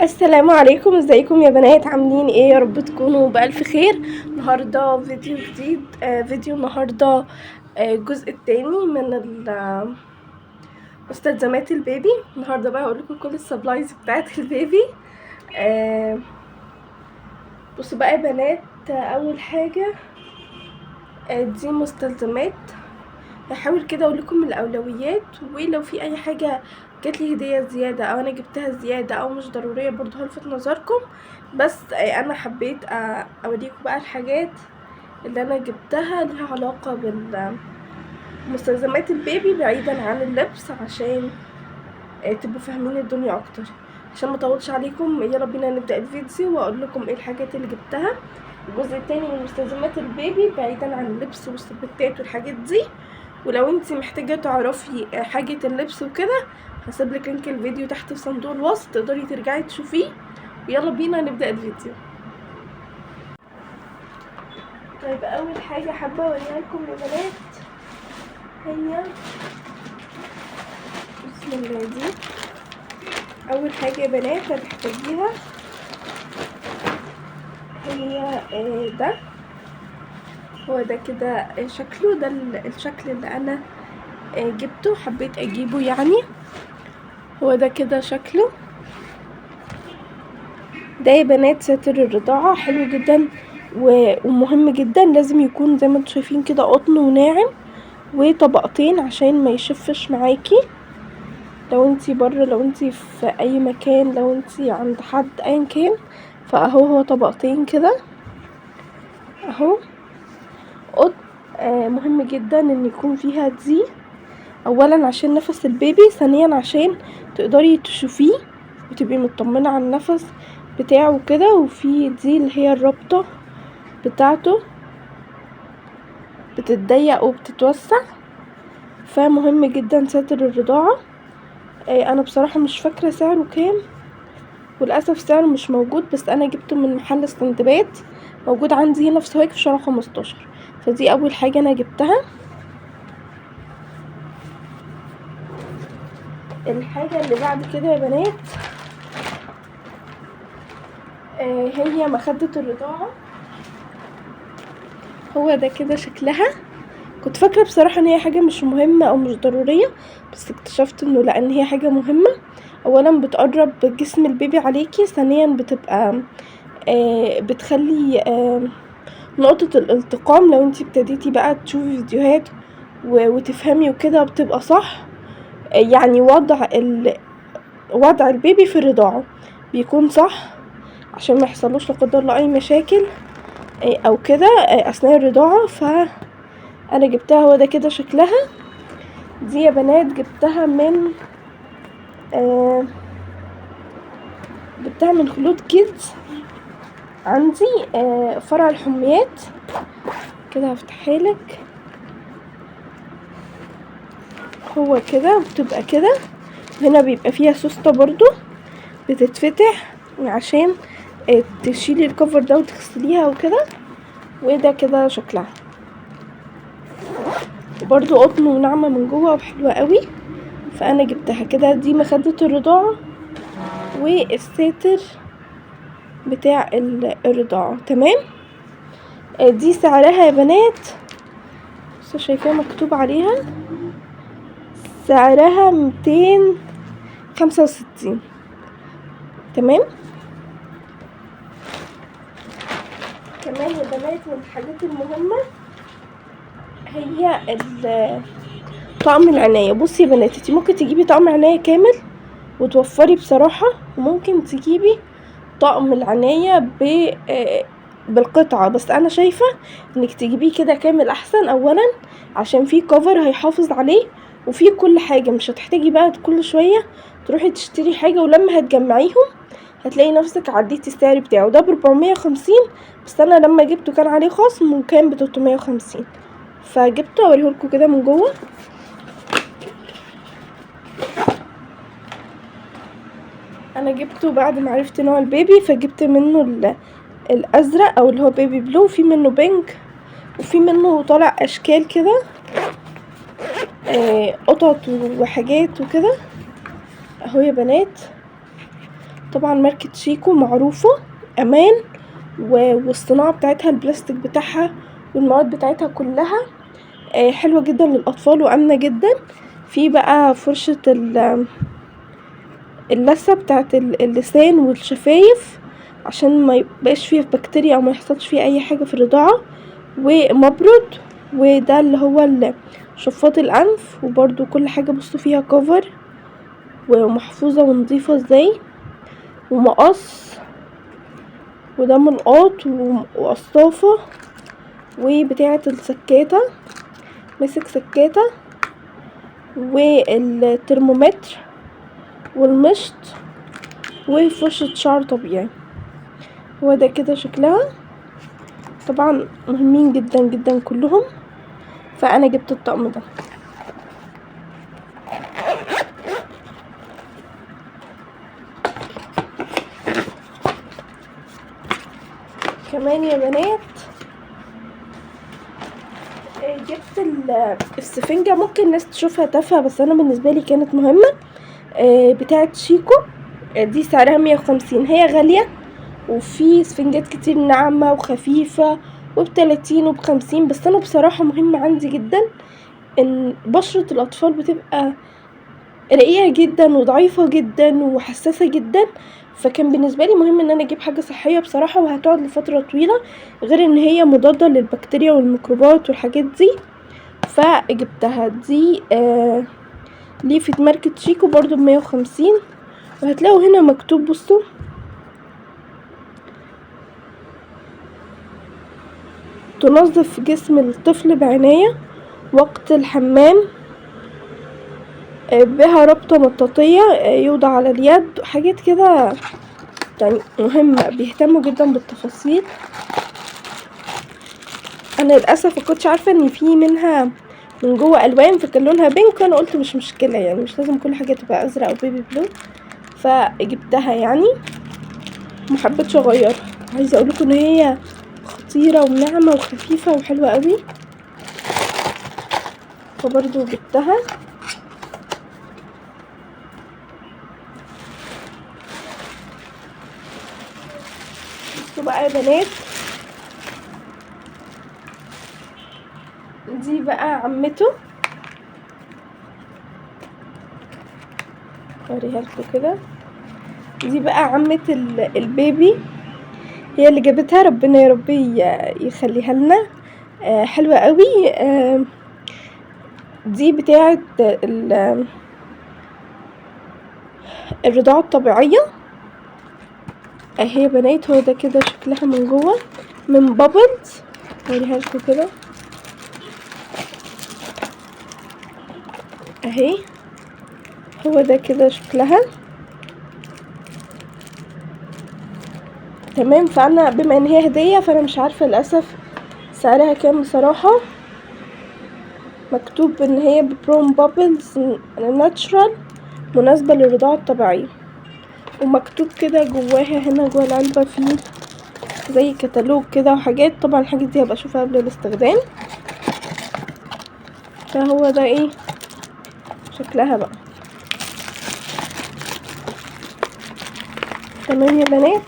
السلام عليكم، ازيكم يا بنات؟ عاملين ايه؟ يا رب تكونوا بألف خير. النهارده فيديو جديد، فيديو النهارده الجزء الثاني من مستلزمات ال baby. النهارده بقى هقول لكم كل ال supplies بتاعت ال baby. بصوا بقى يا بنات، اول حاجة دي مستلزمات. هحاول كده اقول لكم الاولويات، ولو في اي حاجة جات لي هديه زيادة او انا جبتها زيادة او مش ضرورية برضو هلفت نظركم. بس انا حبيت اوريكم بقى الحاجات اللي انا جبتها ليها علاقة بالمستلزمات ال baby بعيدا عن اللبس، عشان تبقوا فاهمين الدنيا اكتر. عشان ما اطولش عليكم يلا بينا نبدا الفيديو واقول لكم ايه الحاجات اللي جبتها. الجزء التاني من مستلزمات ال baby بعيدا عن اللبس والسبتات والحاجات دي. ولو انتي محتاجه تعرفي حاجة اللبس وكده هسيب لك link الفيديو تحت في صندوق الوصف، تقدري ترجعي تشوفيه. ويلا بينا نبدا الفيديو. طيب اول حاجة حابة اوريها لكم يا بنات هي بسم الله، دي اول حاجة يا بنات هتحتاجيها هي ده. هو ده كده شكله، ده الشكل اللي انا جبته، حبيت اجيبه يعني. هو ده كده شكله. ده يا بنات ساتر الرضاعة، حلو جدا ومهم جدا. لازم يكون زي ما انتم شايفين كده قطن وناعم وطبقتين عشان ما يشفش معاكي لو انتي بره، لو انتي في اي مكان، لو انتي عند حد ايا كان. فاهو هو طبقتين كده اهو قطن. مهم جدا ان يكون فيها دي، اولا عشان نفس البيبي، ثانيا عشان تقدري تشوفيه وتبقي مطمنه على النفس بتاعه كده. وفي دي اللي هي الرابطة بتاعته بتتضيق وبتتوسع، فمهم جدا ساتر الرضاعة. انا بصراحة مش فاكره سعره كام، وللاسف سعره مش موجود، بس انا جبته من محل السندباد، موجود عندي هنا في سوهاج في شارع 15. فدي اول حاجة انا جبتها. الحاجة اللي بعد كده يا بنات هي مخده الرضاعة. هو ده كده شكلها. كنت فاكره بصراحة ان هي حاجة مش مهمة او مش ضرورية، بس اكتشفت انه لا، ان هي حاجة مهمة. اولا بتقرب جسم البيبي عليكي، ثانيا بتبقى بتخلي نقطة الالتقام لو انتي ابتديتي بقى تشوفي فيديوهات وتفهمي وكده بتبقى صح. يعني وضع البيبي في الرضاعة بيكون صح عشان ما يحصلوش لا قدر الله اي مشاكل او كده اثناء الرضاعة. فانا جبتها، هو ده كده شكلها. دي يا بنات جبتها من جبتها من خلود كيدز عندي فرع الحميات كده. هفتحها لك. هو كده بتبقى كده، هنا بيبقى فيها سوستة برضو بتتفتح عشان تشيلي الكفر ده وتغسليها وكده. وده كده شكلها، وبرضو قطن وناعمة من جوه وحلوة قوي، فانا جبتها كده. دي مخدة الرضاعة والساتر بتاع الرضاعة. تمام. دي سعرها يا بنات، بصوا شايفاها مكتوب عليها سعرها 265. تمام. كمان يا بنات من الحاجات المهمة هي طقم العناية. بصي يا بنات، انتي ممكن تجيبي طقم عناية كامل وتوفري بصراحة، وممكن تجيبي طقم العناية بالقطعة، بس انا شايفة انك تجيبيه كده كامل احسن. اولا عشان فيه كفر هيحافظ عليه وفيه كل حاجة، مش هتحتاجي بقى كل شوية تروحي تشتري حاجة، ولما هتجمعيهم هتلاقي نفسك عديتي السعر بتاعه. ده ب450، بس انا لما جبته كان عليه خصم وكان ب350، فجبته. اوريهولكوا كده من جوه. انا جبته بعد ما عرفت نوع البيبي، فجبت منه الازرق او اللي هو baby blue، في منه pink، وفي منه طالع اشكال كده، قطط وحاجات وكده اهو يا بنات. طبعا ماركة شيكو معروفة امان، والصناعة بتاعتها البلاستيك بتاعها والمواد بتاعتها كلها حلوة جدا للاطفال وامنة جدا. في بقى فرشة اللثة بتاعت اللسان والشفايف عشان ما يبقاش فيها بكتيريا او ما يحصلش فيها اي حاجة في الرضاعة، ومبرد، وده اللي هو شفاط الانف. وبرده كل حاجة بصوا فيها كفر ومحفوظة ونظيفة ازاي، ومقص، وده ملقاط، وقصافة، وبتاعة السكاتة، مسك سكاتة، والترمومتر، والمشط، وفرشة شعر طبيعي. هو ده كده شكلها. طبعا مهمين جدا جدا كلهم، فانا جبت الطقم ده. كمان يا بنات جبت السفنجة. ممكن الناس تشوفها تافهة بس انا بالنسبة لي كانت مهمة. بتاعة شيكو، دي سعرها 150، هي غالية وفي سفنجات كتير ناعمة وخفيفة وبتلاتين وبخمسين، بس انا بصراحة مهم عندي جدا ان بشرة الاطفال بتبقى رقيقة جدا وضعيفة جدا وحساسة جدا، فكان بالنسبة لي مهم ان انا اجيب حاجة صحية بصراحة وهتقعد لفترة طويلة، غير ان هي مضادة للبكتيريا والميكروبات والحاجات دي، فجبتها. دي ليفة ماركة شيكو برضو ب150، وهتلاقوا هنا مكتوب بصوا تنظف جسم الطفل بعناية وقت الحمام، بها ربطة مطاطية، يوضع على اليد، حاجات كده يعني مهمة، بيهتموا جدا بالتفاصيل. انا للاسف ما كنتش عارفة ان في منها من جوه الوان، فكان لونها pink، وانا قلت مش مشكلة يعني مش لازم كل حاجة تبقى ازرق او baby blue، فجبتها يعني ما حبيتش اغيرها. عايزة اقولكم ان هي خطيرة وناعمة وخفيفة وحلوة قوي، فبرضو جبتها. بصوا بقى يا بنات، دي بقى عمته، اوريها لكم كده. دي بقى عمة البيبي، هي اللي جابتها، ربنا يا رب يخليها لنا. حلوة قوي. دي بتاعة الرضاعة الطبيعية اهي يا بنات. هو ده كده شكلها من جوه، من بابلز، اوريها لكم كده اهي. هو ده كده شكلها تمام. فانا بما ان هي هدية فانا مش عارفة للأسف سعرها كام بصراحة. مكتوب ان هي ببروم بابلز natural، مناسبة للرضاعة الطبيعية، ومكتوب كده جواها هنا جوا العلبة في زي كتالوج كده وحاجات، طبعا الحاجات دي هبقى اشوفها قبل الاستخدام. فهو ده ايه شكلها بقى. تمام يا بنات.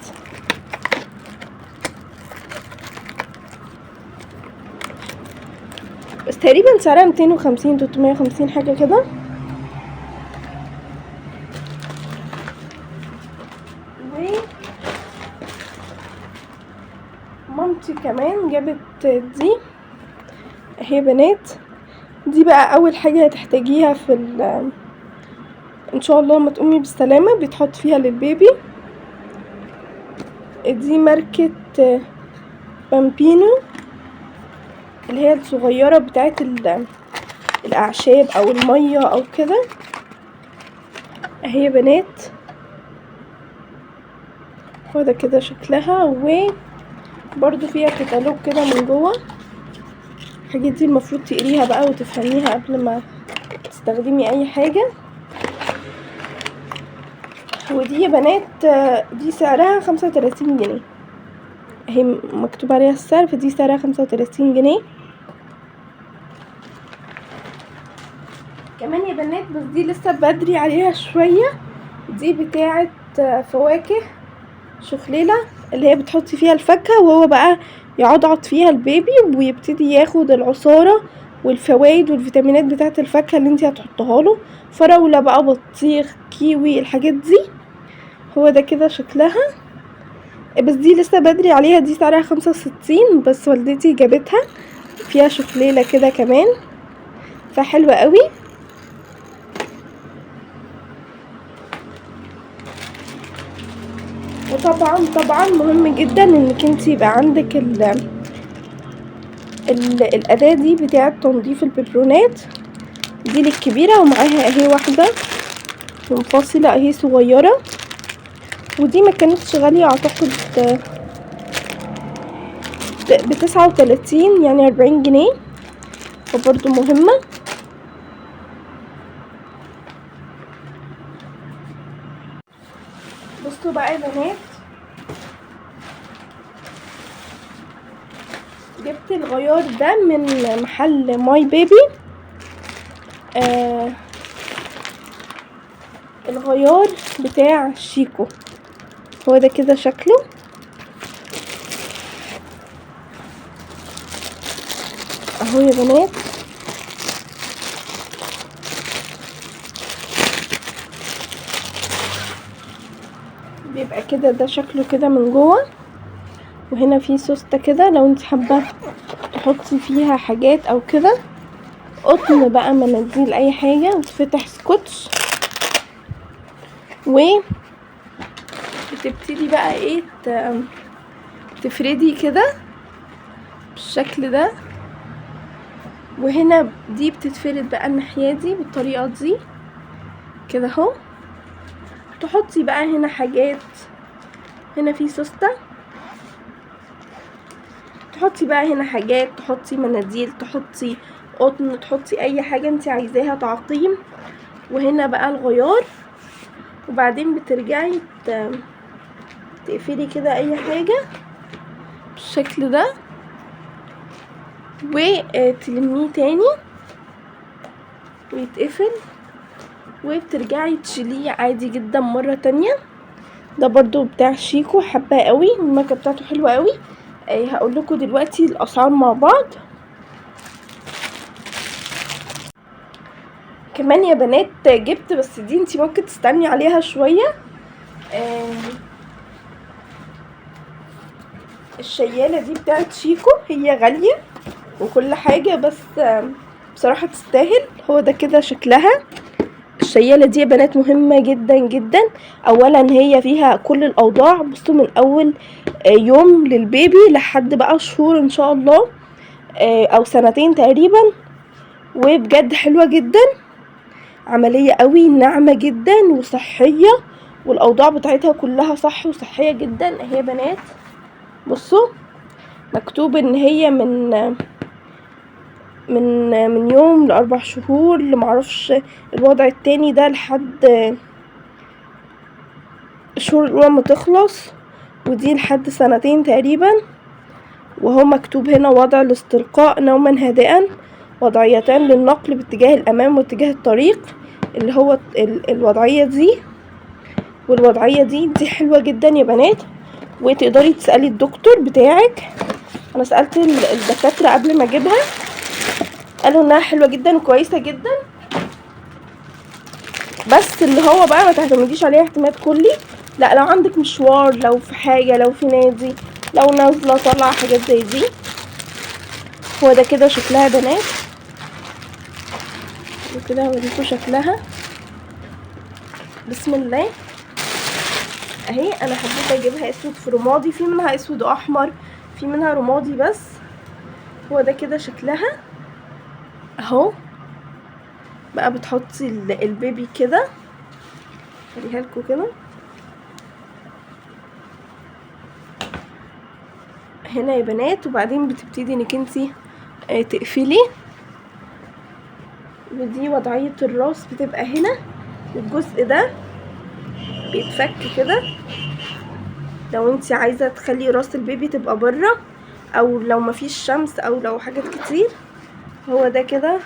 بس تقريبا سعرها 250 350 حاجة كده. و مامتي كمان جابت دي اهي يا بنات. دي بقى اول حاجة هتحتاجيها في ان شاء الله ما تقومي بالسلامة، بيتحط فيها للبيبي. دي ماركة بامبينو اللي هي الصغيرة بتاعت الأعشاب أو المية أو كده اهي يا بنات. هو ده كده شكلها، وبرضو فيها كتالوج كده من جوه. الحاجات دي المفروض تقريها بقى وتفهميها قبل ما تستخدمي اي حاجة. ودي يا بنات دي سعرها 35 جنيه، اهي مكتوب عليها السعر، فدي سعرها 35 جنيه. كمان يا بنات بس دي لسه بدري عليها شوية، دي بتاعة فواكه شخليلة اللي هي بتحطي فيها الفاكهة وهو بقى يعضعض فيها البيبي ويبتدي ياخد العصارة والفوائد والفيتامينات بتاعة الفاكهة اللي انتي هتحطها له. فراولة بقى، بطيخ، كيوي، الحاجات دي. هو ده كده شكلها، بس دي لسه بدري عليها، دي سعرها 65 بس والدتي جابتها، فيها شخليلة كده كمان فحلوة قوي. وطبعا مهم جدا انك انت يبقى عندك الاداة دي بتاعة تنظيف الببرونات دي للكبيرة، ومعاها اهي واحدة منفصلة اهي صغيرة، ودي ما كانتش غالية اعتقد ب39 يعني 40 جنيه، فبرضو مهمة. بصوا بقى يا بنات، جبت الغيار ده من محل ماي بيبي. الغيار بتاع شيكو، هو ده كده شكله. اهو يا بنات، بيبقى كده ده شكله كده من جوه، وهنا في سوستة كده لو انت حابة تحطي فيها حاجات او كده، قطن بقى، مناديل، اي حاجة، وتفتح سكوتش. و بتبتدي بقى ايه تفردي كده بالشكل ده، وهنا دي بتتفرد بقى الناحية دي بالطريقة دي كده اهو. تحطي بقى هنا حاجات، هنا في سوستة تحطي بقى هنا حاجات، تحطي مناديل، تحطي قطن، تحطي اي حاجة انت عايزاها تعقيم. وهنا بقى الغيار، وبعدين بترجعي تقفلي كده اي حاجة بالشكل ده وتلميه تاني ويتقفل، وبترجعي تشيليه عادي جدا مرة تانية. ده برضو بتاع شيكو، حباه قوي، الماركة بتاعته حلوة قوي. هقول لكم دلوقتي الاسعار مع بعض. كمان يا بنات جبت، بس دي انتي ممكن تستني عليها شوية، الشيالة دي بتاعت شيكو، هي غالية وكل حاجة بس بصراحة تستاهل. هو ده كده شكلها. الشيالة دي يا بنات مهمة جدا جدا. اولا هي فيها كل الاوضاع، بصوا من اول يوم للبيبي لحد بقى شهور ان شاء الله، او سنتين تقريبا، وبجد حلوة جدا، عملية قوي، ناعمة جدا وصحية، والاوضاع بتاعتها كلها صح وصحية جدا. اهي يا بنات بصوا مكتوب ان هي من من من يوم ل4 شهور، لمعرفش الوضع التاني ده لحد الشهور الاولى ما تخلص، ودي لحد سنتين تقريبا. وهو مكتوب هنا وضع الاستلقاء نوما هادئا، وضعيتان للنقل باتجاه الامام واتجاه الطريق، اللي هو الوضعية دي والوضعية دي. دي حلوة جدا يا بنات، وتقدري تسألي الدكتور بتاعك. انا سألت الدكاترة قبل ما اجيبها، قالوا انها حلوة جدا وكويسة جدا، بس اللي هو بقى ما تعتمديش عليها اعتماد كلي، لا لو عندك مشوار، لو في حاجة، لو في نادي، لو نازلة طالعة، حاجات زي دي. هو ده كده شكلها يا بنات، وكده هوريكم شكلها. بسم الله اهي. انا حبيت اجيبها اسود في رمادي، في منها اسود واحمر، في منها رمادي بس. هو ده كده شكلها اهو. بقى بتحطي البيبي كده، خليها لكم كده هنا يا بنات، وبعدين بتبتدي انك انتي تقفلي. ودي وضعية الراس بتبقى هنا، والجزء ده بيتفك كده لو انتي عايزة تخلي راس البيبي تبقى بره، او لو مفيش شمس، او لو حاجات كتير. هو ده كده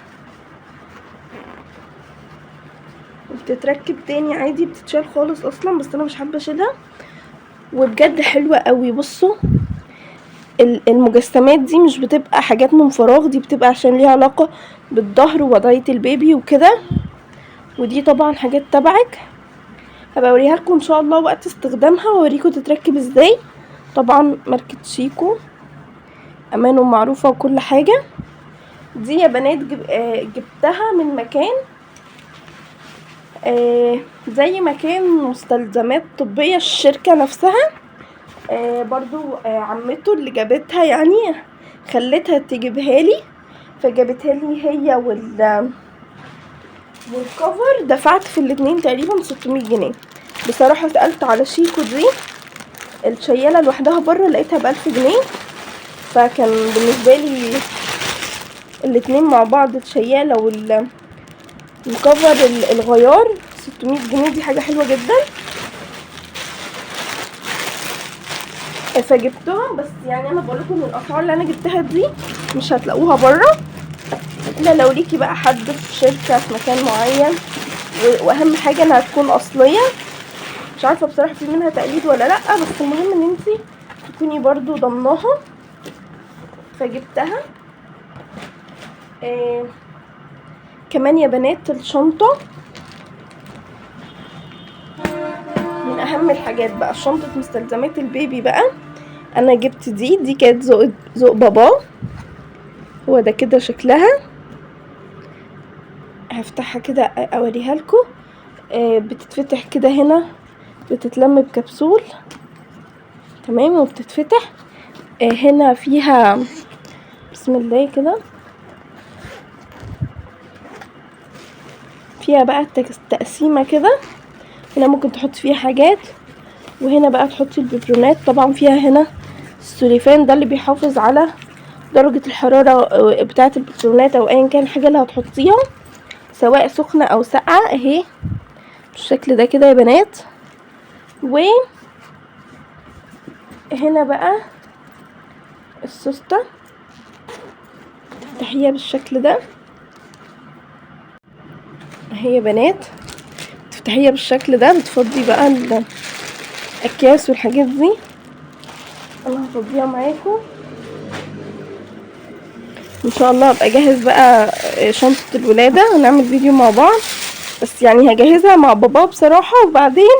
وبتتركب تاني عادي، بتتشال خالص اصلا، بس انا مش حابة اشيلها. وبجد حلوة قوي. بصوا المجسمات دي مش بتبقى حاجات من فراغ، دي بتبقى عشان ليها علاقة بالظهر ووضعيه البيبي وكده. ودي طبعا حاجات تبعك، هبقى اوريها لكم ان شاء الله وقت استخدامها واوريكم تتركب ازاي. طبعا ماركة شيكو امان ومعروفة وكل حاجة. دي يا بنات جبتها من مكان زي مكان مستلزمات طبية، الشركة نفسها برضو عمته اللي جابتها، يعني خلتها تجيبها لي، فجابتها لي هي والكفر. دفعت في الاتنين تقريبا 600 جنيه. بصراحة سألت على شيكو دي الشيالة لوحدها بره لقيتها ب1000 جنيه، فكان بالنسبة لي الاتنين مع بعض الشيالة والكفر الغيار 600 جنيه، دي حاجة حلوة جدا فجبتهم. بس يعني انا بقولكم ان الاسعار اللي انا جبتها دي مش هتلاقوها بره، الا لو ليكي بقى حد في شركة في مكان معين، واهم حاجة انها تكون اصلية. مش عارفة بصراحة في منها تقليد ولا لا، بس المهم ان انتي تكوني برضو ضمناها، فجبتها. كمان يا بنات الشنطة من اهم الحاجات بقى، شنطة مستلزمات البيبي بقى. انا جبت دي كانت ذوق بابا، هو ده كده شكلها. هفتحها كده اوريها لكم. بتتفتح كده هنا، بتتلم بكبسول تمام، وبتتفتح. هنا فيها بسم الله كده، فيها بقى التقسيمة كده، هنا ممكن تحط فيها حاجات، وهنا بقى تحطي الببرونات. طبعا فيها هنا السوليفان ده اللي بيحافظ على درجة الحرارة بتاعة الببرونات او ايا كان الحاجة اللي هتحطيها، سواء سخنة او ساقعة. اهي بالشكل ده كده يا بنات. وهنا بقى السوستة تفتحيها بالشكل ده اهي يا بنات، تفتحيها بالشكل ده، بتفضي بقى الاكياس والحاجات دي. انا هفضيها معاكم ان شاء الله. ابقى اجهز بقى شنطة الولادة، هنعمل فيديو مع بعض، بس يعني هجهزها مع بابا بصراحة، وبعدين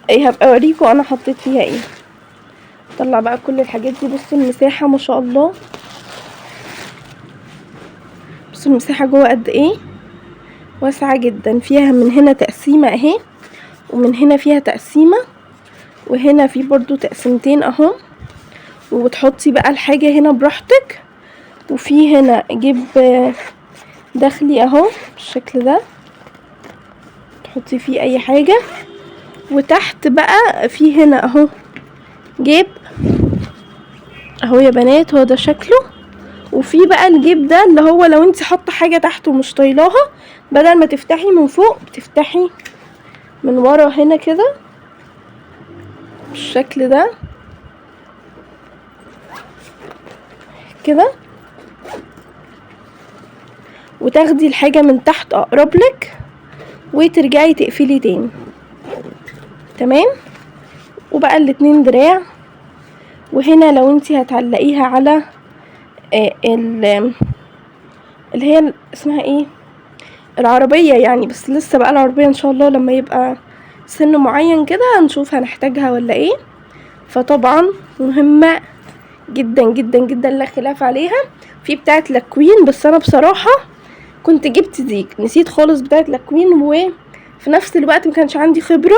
ايه هبقى اوريكم انا حطيت فيها ايه. طلع بقى كل الحاجات دي. بصوا المساحة ما شاء الله، بصوا المساحة جوه قد ايه واسعة جدا. فيها من هنا تقسيمة اهي، ومن هنا فيها تقسيمة، وهنا في برضو تقسيمتين اهو، وبتحطي بقى الحاجة هنا براحتك. وفي هنا جيب داخلي اهو بالشكل ده، تحطي فيه اي حاجة. وتحت بقى في هنا اهو جيب اهو يا بنات، هو ده شكله. وفي بقى الجيب ده اللي هو لو انت حاطه حاجة تحت ومش طايلاها، بدل ما تفتحي من فوق بتفتحي من ورا هنا كده بالشكل ده كده، وتاخدي الحاجة من تحت اقرب لك، وترجعي تقفلي تاني تمام. وبقى الاتنين دراع. وهنا لو انتي هتعلقيها على اللي هي اسمها ايه، العربية يعني، بس لسه بقى العربية ان شاء الله لما يبقى سن معين كده هنشوف هنحتاجها ولا ايه. فطبعا مهمة جدا جدا جدا لا خلاف عليها. في بتاعة لاكوين، بس انا بصراحة كنت جبت دي، نسيت خالص بتاعة لاكوين، وفي نفس الوقت ما كانش عندي خبرة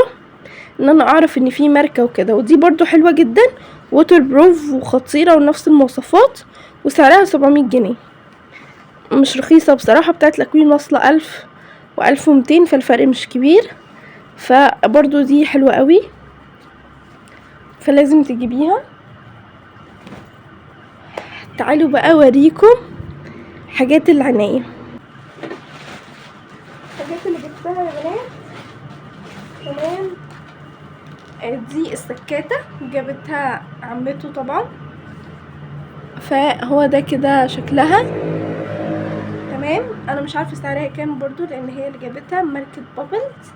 ان انا اعرف ان في ماركة وكده. ودي برضو حلوة جدا، waterproof وخطيرة ونفس المواصفات، وسعرها 700 جنيه، مش رخيصة بصراحة. بتاعت لاكوين واصلة 1000 و1200، فالفرق مش كبير، فبرضو دي حلوة قوي فلازم تجيبيها. تعالوا بقى اوريكم حاجات العناية، الحاجات اللي جبتها يا بنات. تمام، دي السكاتة جابتها عمته طبعا، فهو ده كده شكلها تمام. تمام. انا مش عارفه سعرها كام برضو لان هي اللي جابتها، ماركة بابلز.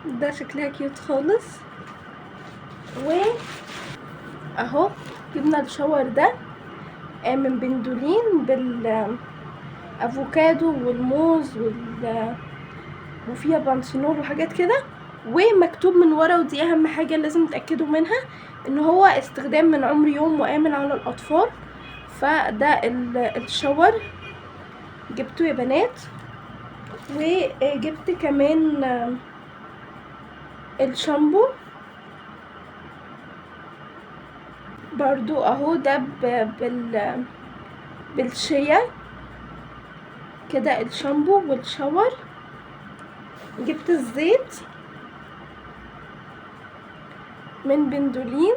ده شكلها cute خالص. و اهو جبنا ال shower ده من بندولين بالافوكادو والموز وفيها بانثينول وحاجات كده، ومكتوب من ورا، ودي اهم حاجة لازم تاكدوا منها، ان هو استخدام من عمر يوم وامن على الاطفال. فده ال shower جبته يا بنات. وجبت كمان الشامبو برضو اهو، ده بالشيا كده، الشامبو وال shower. جبت الزيت من بندولين،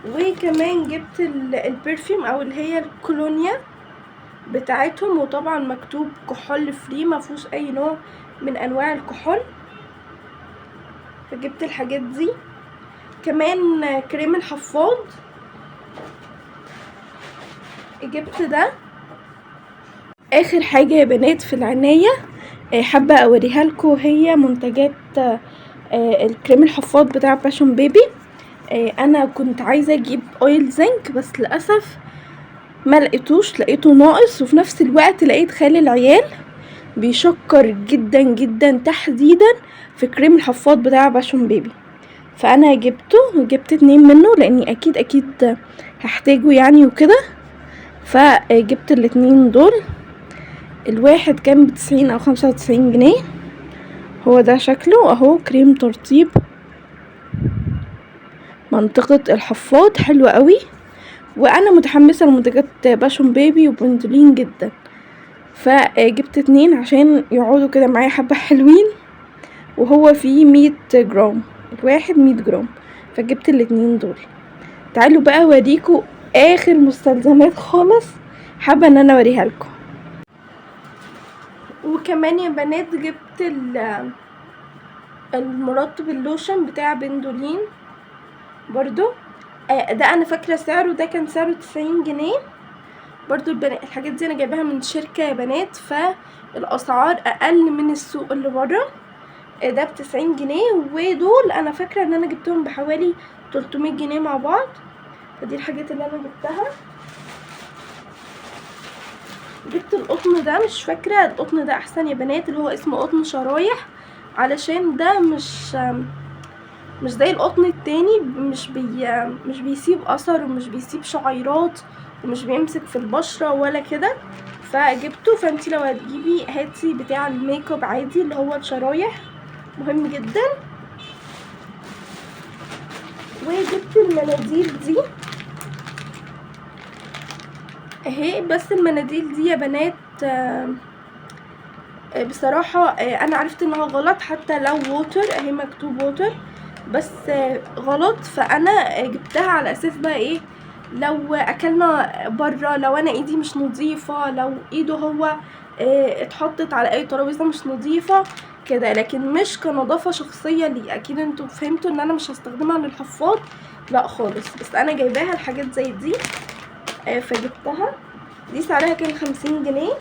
وكمان جبت ال perfume او اللي هي الكولونيا بتاعتهم، وطبعا مكتوب كحول free، ما فيهوش اي نوع من انواع الكحول، فجبت الحاجات دي. كمان كريم الحفاض جبت ده. اخر حاجة يا بنات في العناية حابة اوريها لكم، هي منتجات الكريم الحفاض بتاع باشون بيبي. انا كنت عايزة اجيب oil زنك بس للأسف ما لقيتوش، لقيته ناقص، وفي نفس الوقت لقيت خال العيال بيشكر جدا جدا تحديدا في كريم الحفاض بتاع باشون بيبي، فانا جبته وجبت 2 منه لاني اكيد اكيد هحتاجه يعني وكده، فجبت الاتنين دول. الواحد كان ب90 او 95 جنيه. هو ده شكله اهو، كريم ترطيب منطقة الحفاض، حلو قوي. وانا متحمسة لمنتجات باشون بيبي وبندولين جدا، فجبت 2 عشان يقعدوا كده معايا حبة حلوين. وهو فيه 100 جرام، الواحد 100 جرام، فجبت الاتنين دول. تعالوا بقى اوريكم اخر مستلزمات خالص حابة ان انا اوريها لكم. وكمان يا بنات جبت المرطب اللوشن بتاع بندولين برضو، ده انا فاكرة سعره، ده كان سعره 90 جنيه برضو. الحاجات دي انا جايباها من شركة يا بنات، فالاسعار اقل من السوق اللي بره. ده ب90 جنيه، ودول انا فاكرة ان انا جبتهم بحوالي 300 جنيه مع بعض. فدي الحاجات اللي انا جبتها. جبت القطن ده، مش فاكرة القطن ده احسن يا بنات، اللي هو اسمه قطن شرايح، علشان ده مش زي القطن التاني، مش بيسيب اثر ومش بيسيب شعيرات ومش بيمسك في البشرة ولا كده، فجبته. فانتي لو هتجيبي هاتي بتاع الميك اب عادي اللي هو الشرايح، مهم جدا. وجبت المناديل دي اهي، بس المناديل دي يا بنات، بصراحة، انا عرفت انها غلط، حتى لو water اهي مكتوب water، بس غلط. فانا جبتها على اساس بقى ايه، لو اكلنا برا، لو انا ايدي مش نظيفة، لو ايده هو، اتحطت على اي ترابيزة مش نظيفة كده، لكن مش كنظافة شخصية لي. اكيد انتوا فهمتوا ان انا مش هستخدمها للحفاض، لا خالص، بس انا جايباها لحاجات زي دي، فجبتها. دي سعرها كان 50 جنيه.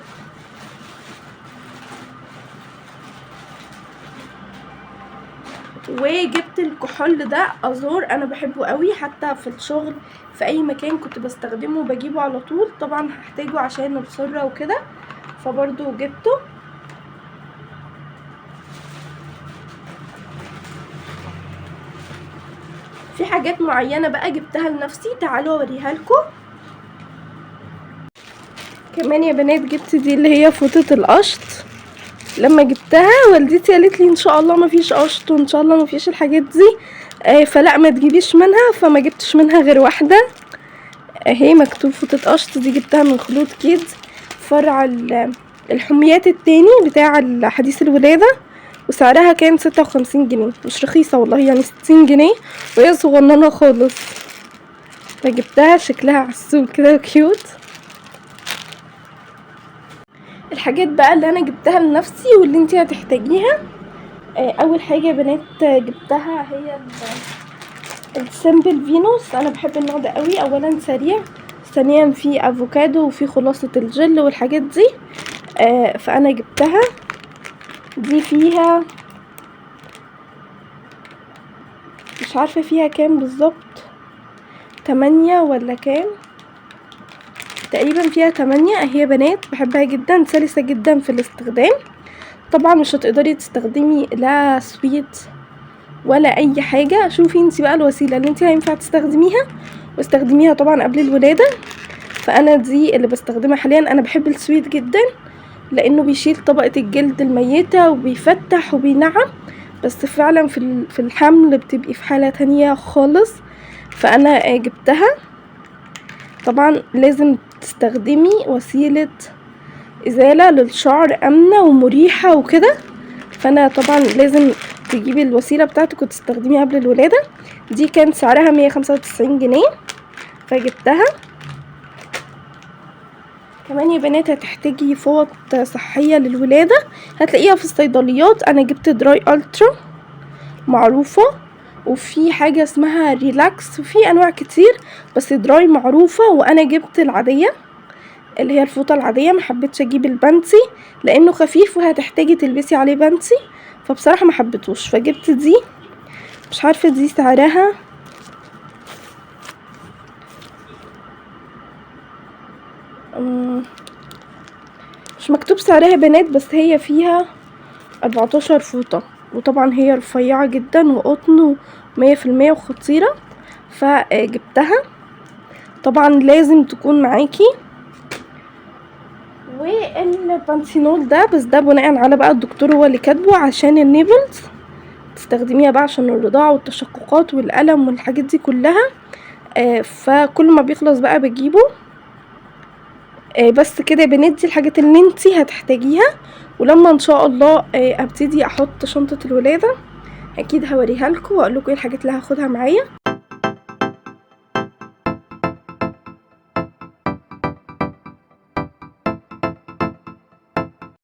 وجبت الكحول ده ازور، انا بحبه قوي، حتى في الشغل في اي مكان كنت بستخدمه وبجيبه على طول، طبعا هحتاجه عشان السرة وكده، فبرضو جبته. في حاجات معينة بقى جبتها لنفسي، تعالوا اوريها لكم. كمان يا بنات جبت دي اللي هي فوطة القشط، لما جبتها والدتي قالت لي ان شاء الله ما فيش قشط وان شاء الله ما فيش الحاجات دي، فلا ما تجيبيش منها، فما جبتش منها غير واحدة اهي مكتوب فوطة قشط. دي جبتها من خلود كيدز، فرع الحميات التاني بتاع حديث الولادة، وسعرها كان 56 جنيه، مش رخيصة والله، يعني 60 جنيه وهي صغننة خالص، فجبتها شكلها عسول كده وكيوت. الحاجات بقى اللي انا جبتها لنفسي واللي انتي هتحتاجيها، اول حاجة يا بنات جبتها هي السمبل فينوس. انا بحب النوع ده قوي، اولا سريع ثانيا في افوكادو وفي خلاصة الجل والحاجات دي. فانا جبتها. دي فيها مش عارفة فيها كام بالظبط، 8 ولا كام تقريبا، فيها 8 اهي يا بنات. بحبها جدا، سلسة جدا في الاستخدام. طبعا مش هتقدري تستخدمي لا sweet ولا اي حاجة، شوفي انتي بقى الوسيلة اللي انتي هينفع تستخدميها واستخدميها طبعا قبل الولادة. فانا دي اللي بستخدمها حاليا. انا بحب ال sweet جدا لانه بيشيل طبقة الجلد الميتة وبيفتح وبينعم، بس فعلا في الحمل بتبقي في حالة تانية خالص. فانا جبتها. طبعا لازم تستخدمي وسيلة ازالة للشعر امنة ومريحة وكده، فانا طبعا لازم تجيبي الوسيلة بتاعتك وتستخدميها قبل الولادة. دي كان سعرها 195 جنيه فجبتها. كمان يا بنات هتحتاجي فوط صحية للولادة، هتلاقيها في الصيدليات. انا جبت دراي الترا معروفة، وفي حاجة اسمها ريلاكس، وفي انواع كتير بس دراي معروفة. وانا جبت العادية اللي هي الفوطة العادية، ما حبيتش اجيب البانتي لانه خفيف وهتحتاجي تلبسي عليه بانتي، فبصراحة ما حبيتهوش فجبت دي. مش عارفة دي سعرها مش مكتوب سعرها يا بنات، بس هي فيها 14 فوطة، وطبعا هي رفيعة جدا وقطن 100% وخطيرة، فجبتها. طبعا لازم تكون معاكي. والبانثينول ده، بس ده بناء على بقى الدكتور هو اللي كاتبه عشان ال nipples، تستخدميها بقى عشان الرضاعة والتشققات والألم والحاجات دي كلها. فكل ما بيخلص بقى بجيبه. بس كده يا بنات، دي الحاجات اللي انتي هتحتاجيها. ولما ان شاء الله ابتدي احط شنطة الولادة اكيد هوريها لكم واقول لكم ايه الحاجات اللي هاخدها معايا.